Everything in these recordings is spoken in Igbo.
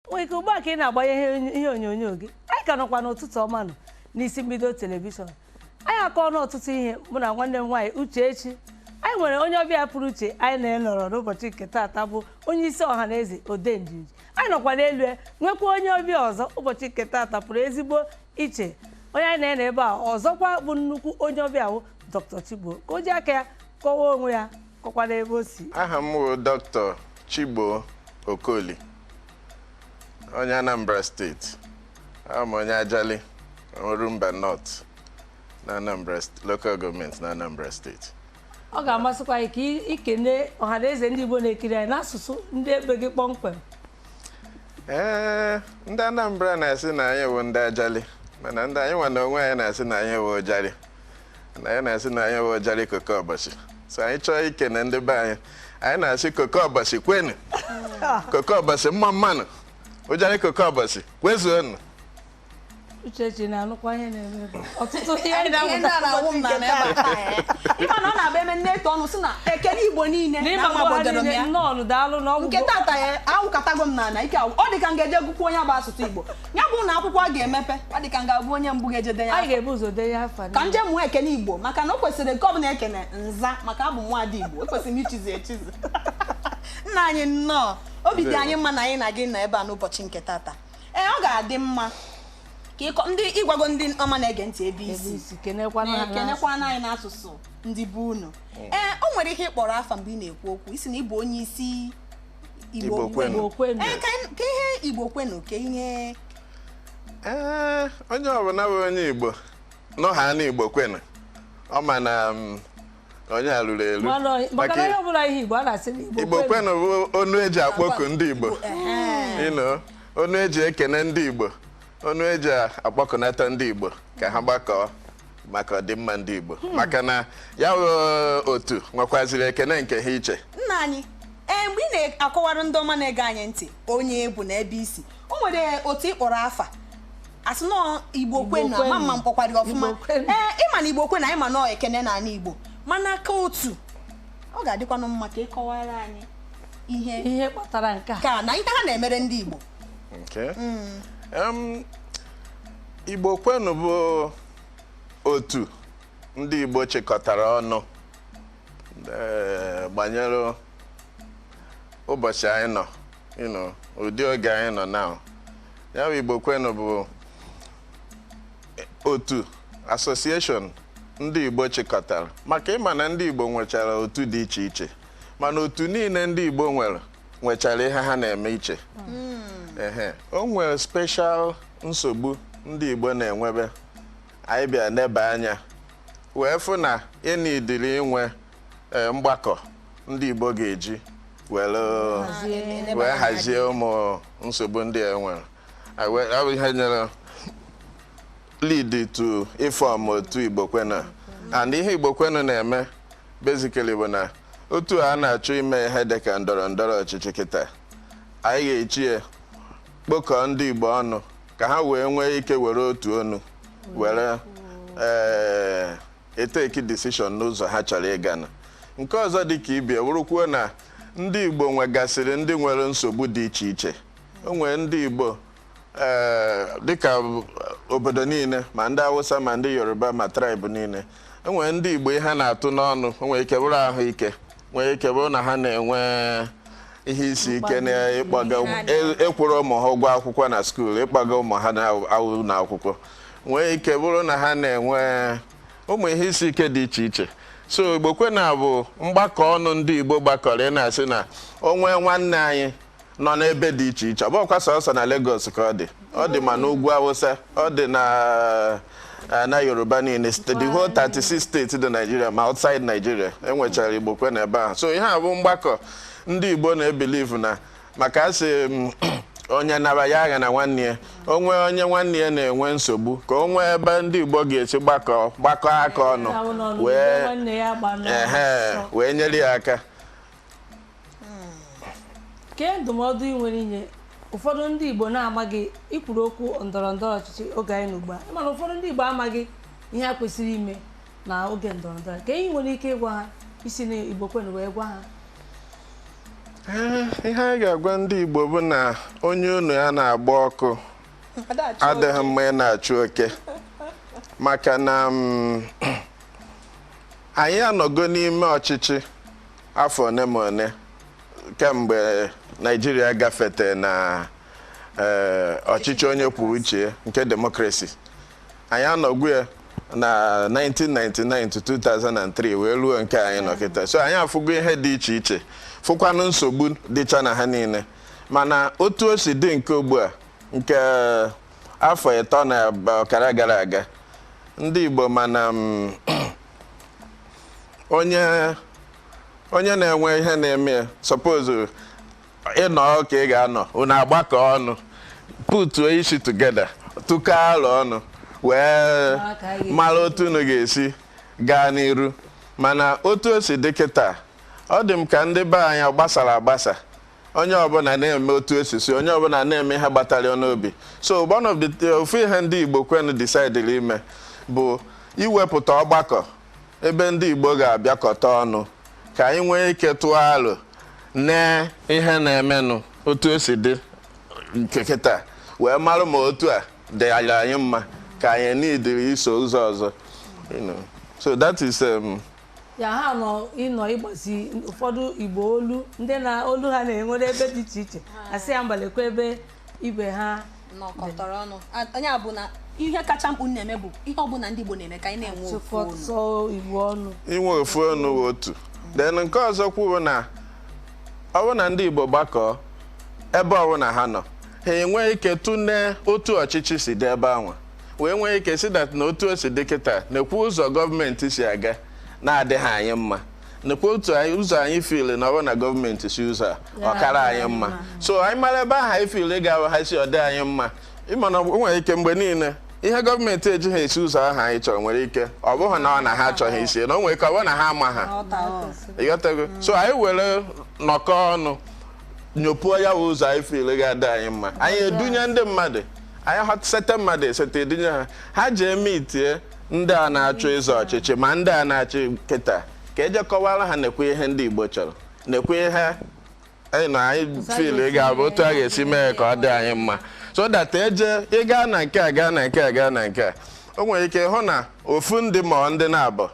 Nwere ike ugbu a ka ị na-agbanye ihe onyonyo gị. Anyị ka nọkwa n'ụtụtụ ọma nọ n'isi mbido telivishọn. Anyị akọọla ọtụtụ ihe, mụ na nwanne m nwaanyị Uchechi. Anyị nwere onye ọbịa pụrụ iche anyị na-enọrọ n'ụbọchị nke taata, bụ onye isi ọha na eze Odenjiji. Anyị nọkwa n'elu ya, nwekwa onye ọbịa ọzọ ụbọchị nke taata pụrụ ezigbo iche. Onye anyị na-ene ebe a ọzọkwa bụ nnukwu onye ọbịa wụ Dr. Chigbo, ka o ji aka ya kọwaa onwe ya, kọkwa n'ebe o si. Aha m bụ Dr. Chigbo Okoli, onye Anambra Steeti. Abụ m onye Ajali, Orumba North na Anambra Local Government na Anambra Steeti. Ọ ga-amasịkwa anyị ka ikene ọha na eze ndị Igbo na-ekiri anyị n'asụsụ ndị ebe gị kpọmkwem. Ee, ndị Anambra na-asị na anyị bụ ndị Ajali, mana ndị anyị nwa na onwe anyị na-asị na anyị bụ Ụjarị, na anyị na-asị na anyị bụ Ụjarị koko ọbọchị. So anyị chọọ ikene ndị be anyị, anyị na-asị koko ọbọchị kwenu, koko ọbọchị mma mmanụ, Ụjarị koko ọbọchị kwezuonu. Uchechi na-anụkwa ihe na-eme ebe a. Ọtụtụ ihe anyị ihe ndị a na-amụta na-awụ m ụbọchị nke n'ala ebe taa. a taa, eh. Ịma na ọ na-abịa eme nne eto ọnụ sị na ekele Igbo niile n'ịma na mgbe ha amagbodoro m niile ya. Nnọọ, daalụ na ọgwụgwọ. Nke tata ya awụkatago m n'ala ike awụ. Ọ dị ka m ga-eje gụkwuo onye bụ asụsụ Igbo ya bụ na akwụkwọ a ga-emepe. Ọ dị ka m ga-abụ onye mbụ ga-eje denye Anyị afa. ga-ebu ụzọ denye afa. Ka m jee mụọ ekene Igbo, maka na o kwesịrị nke ọbụla ekene nza, maka abụ m nwaada Igbo, ekwesịrị m ichizi echizi. Nna anyị, nnọọ. Obi dị anyị mma na anyị na gị nọ ebe a n'ụbọchị nke tata. Ee, ọ ga-adị mma ka ịkọ ndị ịgwago ndị ọma na-ege ntị ebe ebe isi isi, kenekwana ha. Kenekwana anyị n'asụsụ ndị bụ unu. Ee, o nwere ihe ị kpọrọ afa mgbe ị na-ekwu okwu, isi na ịbụ onye isi Igbo Igbo Kwenu. Igbo Kwenu. Ee, ka ihe Igbo Kwenu, ka ihe Ee, onye ọbụla bụ onye Igbo nọ ha na Igbo Kwenu, ọ ma na onye a ruru eru. Maka na onye ọbụla ihe Igbo a na-asị na Igbo Kwenu bụ onu eji akpọku ndị Igbo. Onu eji ekene ndị Igbo, onu eji akpọkọnata ndị Igbo ka ha gbakọọ maka ọdịmma ndị Igbo, maka na ya bụ otu nwekwaziri ekene nke ha iche. Nna anyị, ee, mgbe ị na-akọwara ndị ọma na-ege anyị ntị onye bụ na ebe isi, o nwere otu ị kpọrọ afa, asị nọọ Igbo Kwenu. Kwenu. Ama mma mkpọkwara gị ọfụma. Igbo Kwenu. Ee, ịma na Igbo Kwenu, anyị ma nọọ ekene n'ala Igbo, mana ka otu ọ ga-adịkwanụ mma ka ị kọwara anyị ihe ihe kpatara nke a. Ka na ihe ha na-emere ndị Igbo. Okay. Igbo Kwenu bụ otu ndị Igbo chịkọtara ọnụ, gbanyere ụbọchị anyị nọ, ụdị oge anyị nọ now. Ya bụ Igbo Kwenu bụ otu association ndị Igbo chịkọtara, maka ịma na ndị Igbo nwechara otu dị iche iche, mana otu niile ndị Igbo nwere nwechara ihe ha na-eme iche. Ehe, o nwere special nsogbu ndị Igbo na-enwebe. Anyị bịa neba anya wee fụ na ịnidiri inwe mgbakọ ndị Igbo ga-eji were hazie. Wee hazie ụmụ nsogbu ndị a nwere. Ọ bụ ihe nyere lead to ị form otu Igbo Kwenu. And ihe Igbo Kwenu na-eme basically bụ na otu a na-achọ ime ihe dịka ndọrọ ndọrọ ọchịchị kịta, anyị ga-echi ya kpokọọ ndị Igbo ọnụ ka ha wee nwee ike were otu onu were e take decision n'ụzọ ha chọrọ ịga. Na nke ọzọ, dị ka ibie wụrụkwuo na ndị Igbo nwegasịrị ndị nwere nsogbu dị iche iche. O nwere ndị Igbo, dịka obodo niile, ma ndị Awụsa, ma ndị Yoruba, ma tribe niile, o nwere ndị Igbo ihe na-atụ n'ọnụ. O nwere ike bụrụ ahụike, nwere ike bụrụ na ha na-enwe ihe isi ike na ịkpọga ịkwụrụ ụmụ ha ụgwọ akwụkwọ na school, ịkpọga ụmụ ha na ụlọ akwụkwọ, nwee ike bụrụ na ha na-enwe ụmụ ihe isi ike dị iche iche. So Igbo Kwenu bụ mgbakọ ọnụ ndị Igbo gbakọrọ ị na-asị na o nwee nwanne anyị nọ n'ebe dị iche iche. Ọ bụghịkwa sọsọ na Lagos ka ọ dị, ọ dị ma n'ugwu Awụsa, ọ dị na Yoruba niile, the whole 36 steeti dị Nigeria, ma outside Nigeria, enwechara Igbo Kwenu ebe ahụ. So ihe a bụ mgbakọ ndị Igbo na-e believe na maka asị m onye naba ya agha na nwanne ya, o nwee onye nwanne ya na-enwe nsogbu, ka o nwee ebe ndị Igbo ga-esi gbakọ gbakọ aka ọnụ Ahụ n'ọnụ, wee nwanne ya gba n'ọsọ. Ehe, wee nyere ya aka. Kee ndụmọdụ ị nwere inye ụfọdụ ndị Igbo na-amaghị ikwuru okwu ndọrọ ndọrọ ọchịchị oge anyị nọ ugbu a? Mana ụfọdụ ndị Igbo amaghị ihe ha kwesịrị ime na oge ndọrọ ndọrọ. Ka ihe nwere ike ịgwa ha isi na Igbo Kwenu wee gwa ha. Ee, ihe anyị ga-agwa ndị Igbo bụ na onye unu ya na-agba ọkụ adịghị mma ị na-achụ oke, maka na anyị anọgo n'ime ọchịchị afọ one ma one kemgbe Naijiria gafete na ọchịchị onye kwuo uche ya nke demokrasi. Anyị anọgwu ya na 1999 to 2003 wee ruo nke anyị nọ kịta. So anyị afụgo ihe dị iche iche, fụkwanụ nsogbu dịcha na ha niile, mana otu o si dị nke ugbu a, nke afọ 3 na ọkara gara aga, ndị Igbo mana onye onye na-enwe ihe na-eme ya, suppose ịnọ ka ị ga-anọ unu agbakọ ọnụ, putuo isi together, tụkọ alụ ọnụ wee Mara ka anyị ga-esi. mara otu unu ga-esi gaa n'iru. Mana otu o si dị kịta, ọ dị m ka ndị be anyị gbasara agbasa, onye ọbụla na-eme otu osisi, onye ọbụla na-eme ihe gbatara ya n'obi. So one of the ofu ihe ndị Igbo kwenu decide ime bụ iwepụta ọgbakọ ebe ndị Igbo ga-abịakọta ọnụ ka anyị nwee ike tụọ alo nee ihe na-emenụ otu o si dị nke kịta, wee mara ma otu a dị anyị mma ka anyị nidiri iso ụzọ ọzọ. So that is Ya ha nọ ịnọ ịgbazi ụfọdụ Igbo olu ndị na olu ha na-enwere ebe dị iche iche, asị ya mbalekwa ebe ibe ha nọkọtara ọnụ. Onye a bụ na ihe kacha mkpu na-eme bụ ihe ọbụla ndị Igbo na-eme ka anyị na-enwe ofu olu. Tụkọtọ Igbo ọnụ. Inwe ofu ọnụ wụ otu. Then nke ọzọ kwuo na ọ bụrụ na ndị Igbo gbakọọ ebe ọbụla ha nọ, ha enwee ike tụlee otu ọchịchị si dị ebe ahụ, wee nwee ike si that na otu o si dị kịta, nekwa ụzọ gọọmenti si aga na-adịghị anyị mma, nekwa otu ụzọ anyị fili na ọ bụrụ na gọọmenti si ụzọ a ọ kara anyị mma. So anyị mara ebe ahụ anyị fili ga ha si ọ dị anyị mma. Ịma na o nwere ike mgbe niile ihe gọọmenti ejighị esi ụzọ ahụ anyị chọrọ, nwere ike ọ bụghị na ọ na ha achọghị isi na o nwere ike ọ bụrụ na ha ama ha. Ịghọtago? So anyị were nọkọ ọnụ nyopuo ya bụ ụzọ anyị fili ga-adị anyị mma, anyị edunye ndị mmadụ, anyị sete mmadụ esete edunye ha, ha jee mitie ndị a na-achọ ịzọ ọchịchị ma ndị a na-achị kịta, ka eje kọwara ha nekwe ihe ndị Igbo chọrọ, nekwe ihe anyị na anyị fili ga-abụ otu a ga-esi mee ka ọ dị anyị mma, so that eje ị gaa na nke a, gaa na nke a, gaa na nke a, o nwere ike hụ na ofu ndị ma ndị na-abụ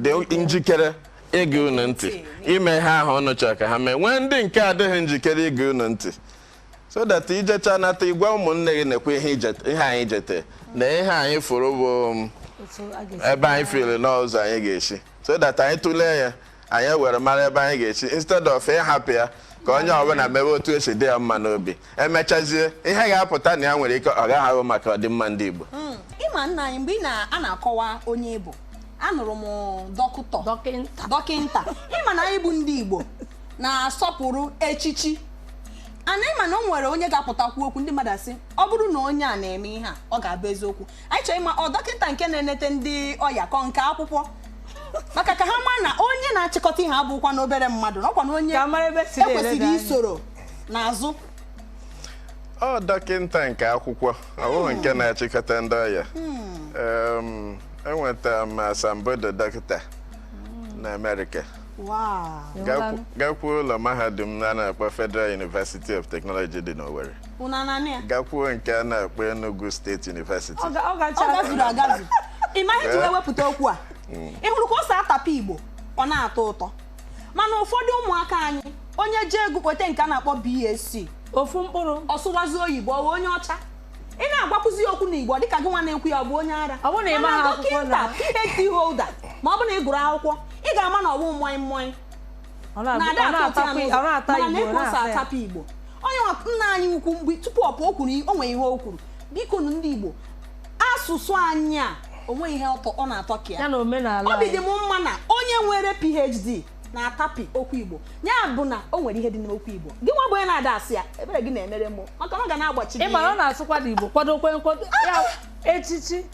dị njikere ige unu ntị ime ihe ahụ unu chọrọ ka ha mee, nwee ndị nke adịghị njikere ige unu ntị, so that ijecha nata igwe ụmụnne gị nekwe ihe ihe anyị jete na ihe anyị fụrụ bụ otu a ga-esi ebe anyị fili n'ụzọ anyị ga-esi, so that anyị tụlee ya, anyị were mara ebe anyị ga-esi, instead of ịhapụ ya ka onye ọbụla mewe otu esi dị ya mma n'obi, emechazie ihe ga-apụta na ya nwere ike ọ gaghị ahụ maka ọdịmma ndị Igbo. Ịma nna anyị, mgbe ị na a na-akọwa onye ị bụ, anụrụ m dọkịta. Dọkịnta. Dọkịnta. Ịma na anyị bụ ndị Igbo na-asọpụrụ echichi ana. Ịma na o nwere onye ga-apụtakwu okwu, ndị mmadụ asị ọ bụrụ na onye a na-eme ihe a, ọ ga-abụ eziokwu. Anyị chọrọ ịma, ọ dọkịnta nke na-enete ndị ọya kọ nke akwụkwọ, maka ka ha maa na onye na-achịkọta ihe abụkwa na obere mmadụ, na ọkwa na onye Ka mara ebe si na-eleda ekwesịrị anya. isoro n'azụ. Ọ dọkịnta nke akwụkwọ, ọ bụghị nke na-achịkọta ndị ọya. Enwetara m asambodo dọkịta na Amerịka. Gakwuo ụlọ mahadum a na-akpọ Federal University of Technology dị n'Owerri. Unu ananị ya? Gakwuo nke a na-akpọ Enugu State University. Ọ Ọ gacha. gazuru agazu. Ị ma ihe ji wee wepụta okwu a? Ị hụrụ ka o si atapụ Igbo, ọ na-atọ ụtọ, mana ụfọdụ ụmụaka anyị, onye jee ego kweta nke a na-akpọ BSc, Ofu mkpụrụ. Ọsụwazi oyibo, ọ bụ onye ọcha. Ị na-agwakwụzi ya okwu n'Igbo, dịka gị nwa na-ekwu ya, ọ bụ onye ara. Ọ bụrụ na ị Mana maghị akwụkwọ dọkịnta PhD holder, ma ọ bụrụ na ị gụrụ akwụkwọ, ị ga-ama na ọwụ mmanya mmanya Ọ na-abụ- na-ada ọ atọ ụtọ ya na-atakwa n'ụzọ. ọ na-ata Mana Igbo, na ọ esi na-ata ya. atapụ Igbo. Onye nwa nna anyị ukwu, mgbe tupu ọ pụọ, o kwuru o nwere ihe o kwuru. Biko nụ, ndị Igbo, asụsụ anyị a, o nweghị ihe ọ na-atọ ka ya. Ya na omenala Obi dị anyị. m mma na onye nwere PhD na-atapị okwu Igbo, ya bụ na o nwere ihe dị n'okwu Igbo. Gị nwa bụ onye na-ada asị ya, ebere gị na-emere mụ, maka na ọ ga na-agbachi gị. Ị mara ọ na-asụkwa n'Igbo, kwadokwe nkwado ya, echichi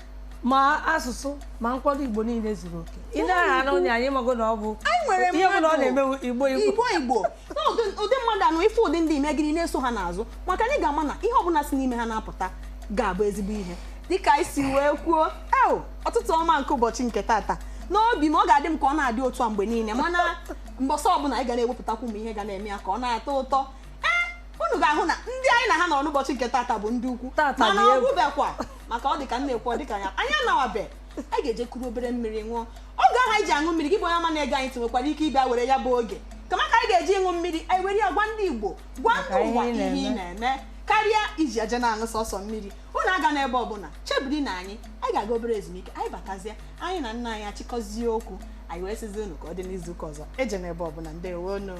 ma asụsụ ma nkwado Igbo niile zuru oke. Ị na-aha na onye anyị mago na ọ bụ Anyị nwere ihe ọbụla ọ mmadụ. na-emewu Igbo Igbo. Igbo Igbo na ụdị mmadụ anụ ife, ụdị ndị ime gịnị na-eso ha n'azụ, maka na ị ga-ama na ihe ọbụla si n'ime ha na-apụta ga-abụ ezigbo ihe. Dịka anyị si wee kwuo, eo ọtụtụ ọma nke ụbọchị nke tata. N'obi m, ọ ga-adị m ka ọ na-adị otu a mgbe niile, mana mbọsọ ọbụla anyị ga na-ewepụtakwu m ihe ga na-eme ya ka ọ na-atọ ụtọ. Ee, unu ga-ahụ na ndị anyị na ha nọrọ n'ụbọchị nke tata bụ ndị ukwu. Tata mana dị ọ egwu. gwụbekwa, maka ọ dị ka m na-ekwu, ọ dị ka ya anyị anawabe. Anyị ga-eje kuru obere mmiri ṅụọ. Oge ahụ anyị ji aṅụ mmiri, gị bụ onye ọma na-ege anyị ntị nwekwara ike ịbịa were ya bụ oge kama ka anyị ga-eji ịṅụ mmiri, anyị were ya gwa ndị Igbo, gwa ndị Maka ihe ụwa ị ihe ị na-eme. na-eme karịa iji eje na-aṅụ sọsọ mmiri. Unu aga n'ebe ọbụla, chebiri na anyị anyị ga-aga obere ezumike. Anyị batazie, anyị na nna anyị achịkọzie okwu anyị, wee sizie unu ka ọ dị n'izuụka ọzọ. Eje n'ebe ọbụla. Ndewo.